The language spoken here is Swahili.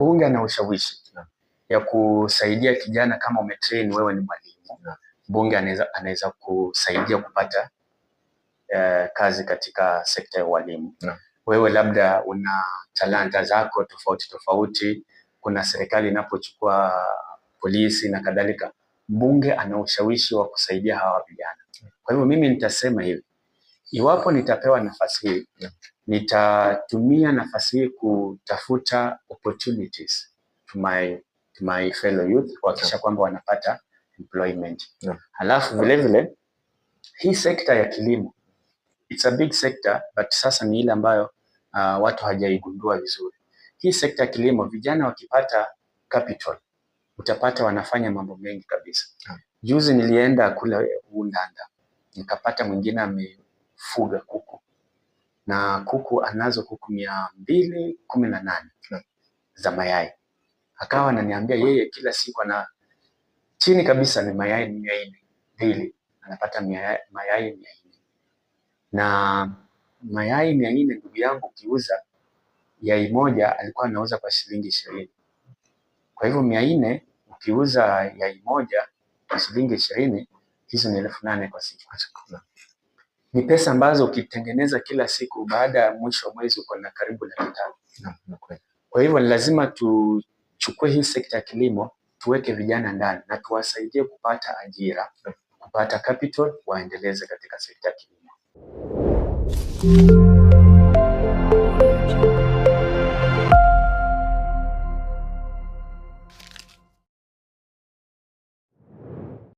Mbunge ana ushawishi ya kusaidia kijana kama umetrain wewe ni mwalimu, mbunge anaweza kusaidia kupata kazi katika sekta ya ualimu. Wewe labda una talanta zako tofauti tofauti, kuna serikali inapochukua polisi na kadhalika, mbunge ana ushawishi wa kusaidia hawa vijana. Kwa hivyo mimi nitasema hivi, iwapo nitapewa nafasi hii, nitatumia nafasi hii kutafuta opportunities to my fellow youth, kuhakikisha kwamba wanapata employment. Halafu vile vile hii sekta ya kilimo, it's a big sector, but sasa ni ile ambayo watu hawajaigundua vizuri. Hii sekta ya kilimo, vijana wakipata capital, utapata wanafanya mambo mengi kabisa. Juzi nilienda kule Undanda, nikapata mwingine amefuga kuku na kuku anazo kuku 218 za mayai. Akawa ananiambia yeye kila siku ana chini kabisa ni mayai 400 daily, anapata mayai 400 na mayai 400, ndugu yangu, ukiuza yai moja alikuwa anauza kwa shilingi 20. Kwa hivyo 400 ukiuza yai moja kwa shilingi 20, hizo ni 8,000 kwa siku. Ni pesa ambazo ukitengeneza kila siku, baada ya mwisho wa mwezi uko na karibu 500,000. Kwa hivyo ni lazima tuchukue hii sekta ya kilimo, tuweke vijana ndani na tuwasaidie kupata ajira, kupata capital, waendeleze katika sekta ya kilimo.